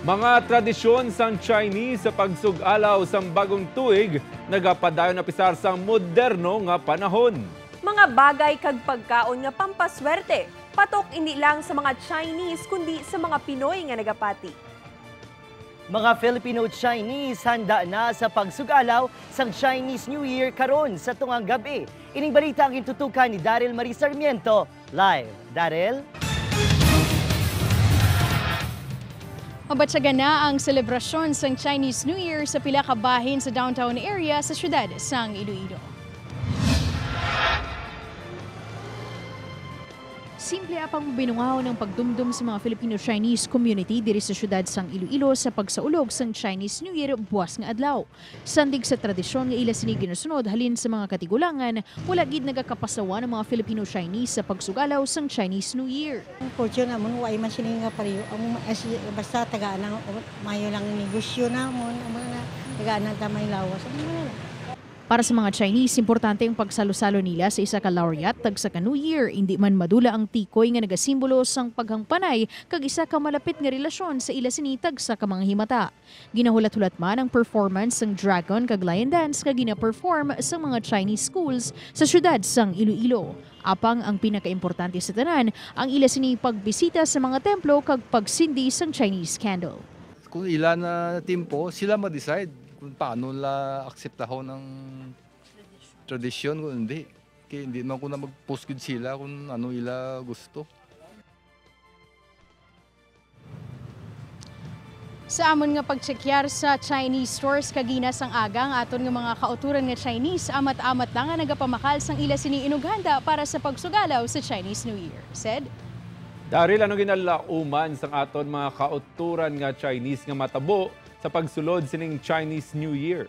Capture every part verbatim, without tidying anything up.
Mga tradisyon sang Chinese sa pagsug-alaw sang bagong tuig nagapadayon na pisar sang moderno nga panahon. Mga bagay kag pagkaon nga pampaswerte, patok indi lang sa mga Chinese kundi sa mga Pinoy nga nagapati. Mga Filipino-Chinese handa na sa pagsug-alaw sang Chinese New Year karon sa tungang gab-i. Ining balita ang gintutukan ni Daryl Marie Sarmiento. Live, Daryl. Mabatyagan na ang selebrasyon sang Chinese New Year sa pila ka bahin sa downtown area sa siyudad sang Iloilo. Simple apang mabinungaw ang pagdumdom sa mga Filipino-Chinese community diri sa siyudad sang Iloilo sa pagsaulog sang Chinese New Year buwas nga adlaw. Sandig sa tradisyon nga ila sini ginasunod halin sa mga katigulangan, wala gid nagakapasawan ang mga Filipino-Chinese sa pagsugalaw sang Chinese New Year. Ang culture namon, wa man sini nga pareho. Ang, as, basta tagaan ang mayo lang ang negosyo namon, ang mga tagaan ang tamay lawas. Ang mga Para sa mga Chinese, importante ang pagsalo-salo nila sa isa ka lawryat tagsa ka New Year. Indi man madula ang tikoy nga nagasimbolo sang paghangpanay kag isa ka malapit nga relasyon sa ila sini tagsa ka mga himata. Ginahulat-hulat man ang performance sang dragon kag lion dance nga gina-perform sa mga Chinese schools sa siyudad sang Iloilo. Apang ang pinakaimportante sa tanan, ang ila sini pagbisita sa mga templo kag pagsindi sang Chinese candle. Kung ila na timpo, sila ma-decide kung paano nila akseptahon ang tradisyon kung hindi. Kay hindi naman ko na mag-post gid sila kung ano ila gusto. Sa amon nga pagtsekyar sa Chinese stores kagina sang aga, ang aton nga mga kauturan nga Chinese amat-amat na nga nagapamakal sang ila sini inughanda para sa pagsugalaw sa Chinese New Year. Said, Daryl, ano ginalauman sang aton mga kauturan nga Chinese nga matabo sa pagsulod sining Chinese New Year?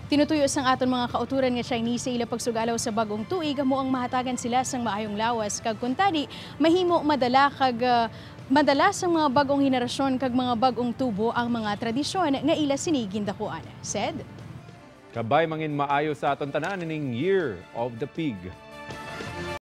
Tinutuyo sang aton mga kauturan nga Chinese sa ila pagsugalaw sa bag-ong tuig amo ang mahatagan sila sang maayong lawas kag kuntani mahimo madala kag ah, madala sang mga bag-ong henerasyon kag mga bag-ong tubo ang mga tradisyon nga ila sini gindakuan. Said, Kabay mangin maayo sa aton tanan ining Year of the Pig.